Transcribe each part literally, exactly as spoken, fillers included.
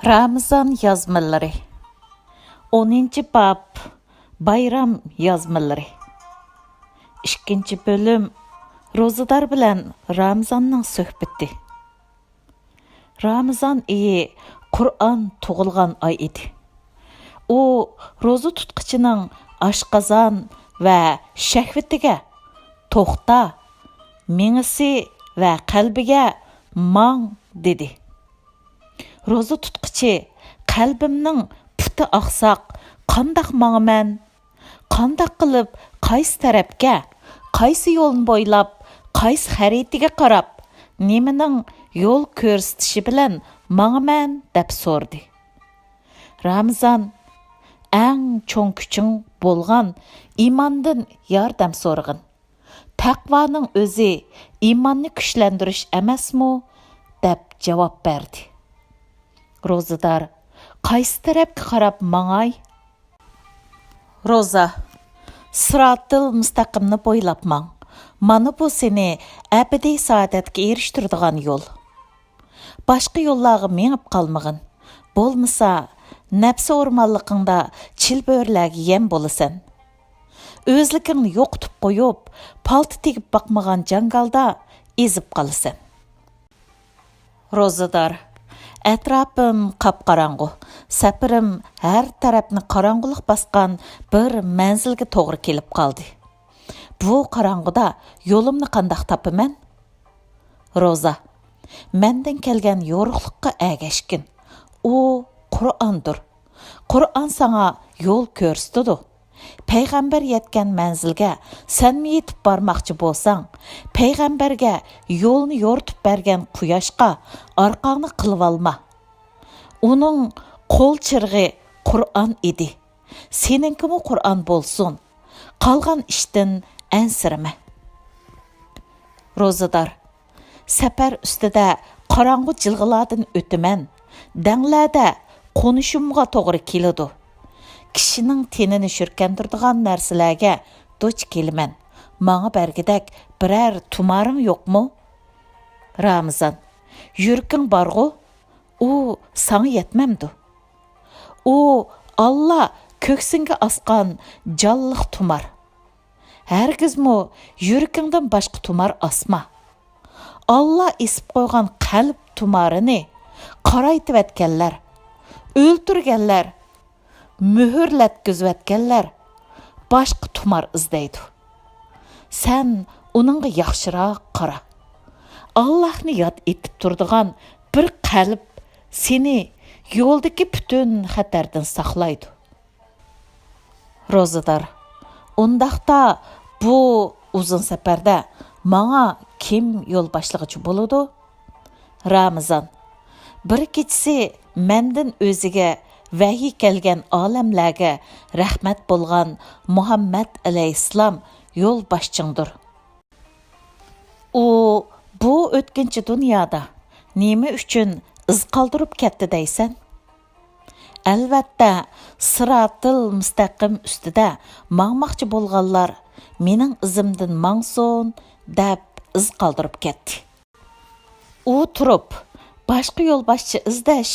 رامىزان يازمىلىرى. ئونىنچى باب. بايرام يازمىلىرى. ئىككىنچى بۆلۈم. روزىدار بىلەن رامىزاننىڭ سۆھبىتى. رامىزان ئېيى قۇرئان تۇغۇلغان ئاي ئىدى. ئۇ روزا تۇتقۇچىنىڭ ئاشقازان ۋە شەھۋىتىگە «توختا»، مېڭىسى ۋە قەلبىگە «ماڭ» دېدى. روزا تۇتقۇچى: «قەلبىمنىڭ پۇتى ئاقساق، قانداق ماڭىمەن؟ قانداق قىلىپ، قايسى تەرەپكە، قايسى يولنى بويلاپ، قايسى خەرىتىگە قاراپ، نېمىنىڭ يول كۆرسىتىشى بىلەن ماڭىمەن؟» دەپ سورىدى. رامىزان: «ئەڭ چوڭ كۈچۈڭ بولغان ئىماندىن ياردەم سورىغىن. تەقۋانىڭ ئۆزى ئىماننى كۈچلەندۈرۈش ئەمەسمۇ؟» دەپ جاۋاب بەردى. روزىدار: «قايسى تەرەپكە قاراپ ماڭاي؟» روزا: «سىراتىل مۇستەقىمنى بويلاپ ماڭ. مانا بۇ سېنى ئەبەدىي سائادەتكە ئېرىشتۈرىدىغان يول. باشقا يوللارغا مېڭىپ قالمىغىن. بولمىسا، نەپسى ئورمانلىقىڭدا چىلبۆرىلەرگە يەم بولىسەن. ئۆزلۈكۈڭنى يوقىتىپ قويۇپ، پالتا تېگىپ باقمىغان جاڭگالدا ئېزىپ قالىسەن.» روزىدار: «ئەتراپىم قاپقاراڭغۇ. سەپىرىم ھەر تەرەپنى قاراڭغۇلۇق باسقان بىر مەنزىلگە توغرا كېلىپ قالدى. بۇ قاراڭغۇدا يولۇمنى قانداق تاپىمەن؟» روزا: «مەندىن كەلگەن يورۇقلۇققا ئەگەشكىن. ئۇ قۇرئاندۇر. قۇرئان ساڭا يول كۆرسىتىدۇ. پەيغەمبەر يەتكەن مەنزىلگە سەنمۇ يېتىپ بارماقچى بولساڭ، پەيغەمبەرگە يولنى يورۇتۇپ بەرگەن قۇياشقا ئارقاڭنى قىلىۋالما. ئۇنىڭ قول چىرىغى قۇرئان ئىدى. سېنىڭكىمۇ قۇرئان بولسۇن. قالغان ئىشتىن ئەنسىرىمە.» روزىدار: «سەپەر ئۈستىدە قاراڭغۇ جىلغىلاردىن ئۆتىمەن. دەڭلەردە قونۇشۇمغا توغرا كېلىدۇ. كىشىنىڭ تېنىنى شۈركەندۈرىدىغان نەرسىلەرگە دۇچ كېلىمەن. ماڭا بەرگۈدەك بىرەر تۇمارىڭ يوقمۇ؟» رامىزان: «يۈرىكىڭ بارغۇ، ئۇ ساڭا يەتمەمدۇ؟ ئۇ ئاللا كۆكسۈڭگە ئاسقان جانلىق تۇمار. ھەرگىزمۇ يۈرىكىڭدىن باشقا تۇمار ئاسما. ئاللا ئېسىپ قويغان قەلب تۇمارىنى قارايتىۋەتكەنلەر، ئۆلتۈرگەنلەر، مۆھۈرلەتكۈزۈۋەتكەنلەر باشقا تۇمار ئىزدەيدۇ. سەن ئۇنىڭغا ياخشىراق قارا. ئاللاھنى ياد ئېتىپ تۇرىدىغان بىر قەلب سېنى يولدىكى پۈتۈن خەتەردىن ساقلايدۇ.» روزىدار: «ئۇنداقتا بۇ ئۇزۇن سەپەردە ماڭا كىم يول باشلىغۇچى بولىدۇ؟» رامىزان: «بىر كېچىسى مەندىن ئۆزىگە ۋەھىي كەلگەن ئالەملەرگە رەھمەت بولغان مۇھەممەد ئەلەيھىسسالام يول باشچىڭدۇر. ئۇ بۇ ئۆتكۈنچى دۇنيادا نېمە ئۈچۈن ئىز قالدۇرۇپ كەتتى دەيسەن؟ ئەلۋەتتە، سىراتىل مۇستەقىم ئۈستىدە ماڭماقچى بولغانلار مېنىڭ ئىزىمدىن ماڭسۇن» دەپ ئىز قالدۇرۇپ كەتتى. ئۇ تۇرۇپ، باشقا يولباشچى ئىزدەش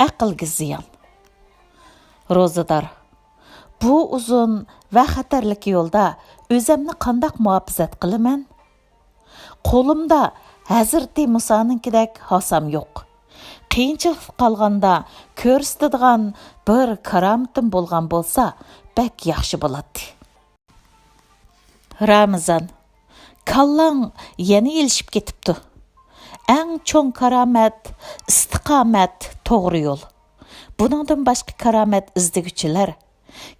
ئەقىلگە زىيان. روزىدار: «بۇ ئۇزۇن ۋە خەتەرلىك يولدا ئۆزەمنى قانداق مۇھاپىزەت قىلىمەن؟ قولۇمدا ھەزرىتى مۇسانىڭكىدەك ھاسام يوق. قىيىنچىلىقتا قالغاندا كۆرسىتىدىغان بىر كارامىتىم بولغان بولسا، بەك ياخشى بولاتتى.» رامىزان: «كاللاڭ يەنە ئېلىشىپ كېتىپتۇ. ئەڭ چوڭ كارامەت، ئىستىقامەت، توغرا يول. بۇنىڭدىن باشقا كارامەت ئىزدىگۈچىلەر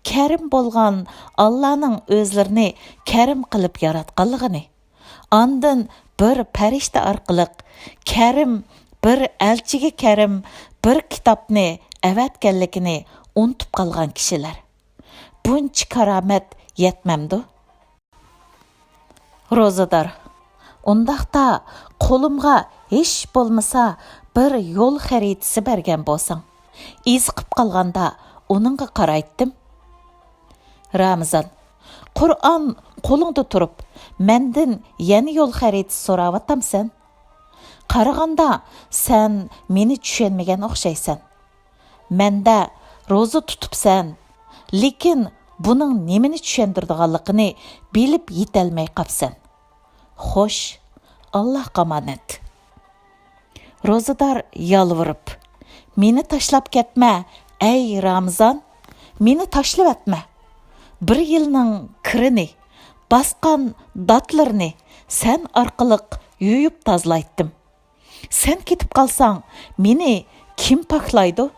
كەرىم بولغان ئاللانىڭ ئۆزلىرىنى كەرىم قىلىپ ياراتقانلىقىنى، ئاندىن بىر پەرىشتە ئارقىلىق كەرىم، بىر ئەلچىگە كەرىم، بىر كىتابنى ئەۋەتكەنلىكىنى ئۇنتۇپ قالغان كىشىلەر. بۇنچە كارامەت يەتمەمدۇ؟» روزىدار: «ئۇنداقتا قولۇمغا ھېچ بولمىسا بىر يول خەرىتىسى بەرگەن بولساڭ، ئېزىقىپ قالغاندا ئۇنىڭغا قارايتتىم.» رامىزان: «قۇرئان قولۇڭدا تۇرۇپ، مەندىن يەنە يول خەرىتىسى سوراۋاتامسەن؟ قارىغاندا سەن مېنى چۈشەنمىگەن ئوخشايسەن. مەندە روزا تۇتۇپسەن، لېكىن بۇنىڭ نېمىنى چۈشەندۈرىدىغانلىقىنى بىلىپ يېتەلمەي قاپسەن. خوش، ئاللاھقا ئامانەت. روزىدار يالۋۇرۇپ، مېنى تاشلاپ كەتمە، ئەي رامىزان، مېنى تاشلىۋەتمە. بىر يىلنىڭ كىرىنى، باسقان داتلىرىنى سەن ئارقىلىق يۇيۇپ تازىلايتتىم. سەن كېتىپ قالساڭ، مېنى كىم پاكلايدۇ؟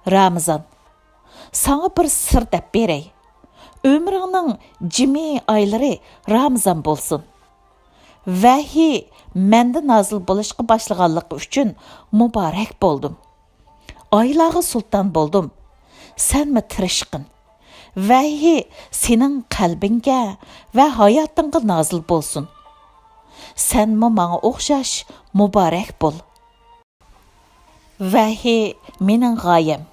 رامىزان، ساڭا بىر سىر دەپ بېرەي. ئۆمرۈڭنىڭ جىمى ئايلىرى رامىزان بولسۇن. ۋەھىي مەندە نازىل بولۇشقا باشلىغانلىقى ئۈچۈن مۇبارەك بولدۇم. ئايلارغا سۇلتان بولدۇم. سەنمۇ تىرىشقىن. ۋەھىي سېنىڭ قەلبىڭگە ۋە ھاياتىڭغا نازىل بولسۇن. سەنمۇ ماڭا ئوخشاش مۇبارەك بول. ۋەھىي مېنىڭ غايەم.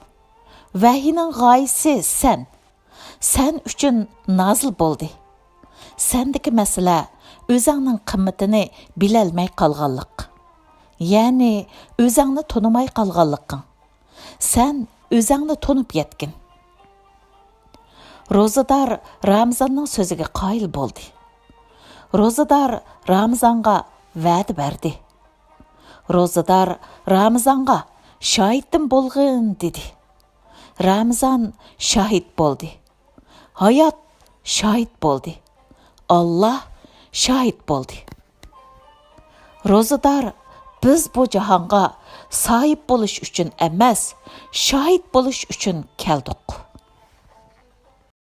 ۋەھىينىڭ غايىسى سەن. سەن ئۈچۈن نازىل بولدى. سەندىكى مەسىلە ئۆزەڭنىڭ قىممىتىنى بىلەلمەي قالغانلىق. يەنى ئۆزەڭنى تونۇماي قالغانلىقىڭ. سەن ئۆزەڭنى تونۇپ يەتكىن. روزىدار رامىزاننىڭ سۆزىگە قايىل بولدى. روزىدار رامىزانغا ۋەدە بەردى. روزىدار رامىزانغا شاھىتىم بولغىن دېدى. رامىزان شاھىت بولدى. ھايات شاھىت بولدى. ئاللا شاھىت بولدى. روزىدار، بىز بۇ جاھانغا ساھىب بولۇش ئۈچۈن ئەمەس، شاھىت بولۇش ئۈچۈن كەلدۇق.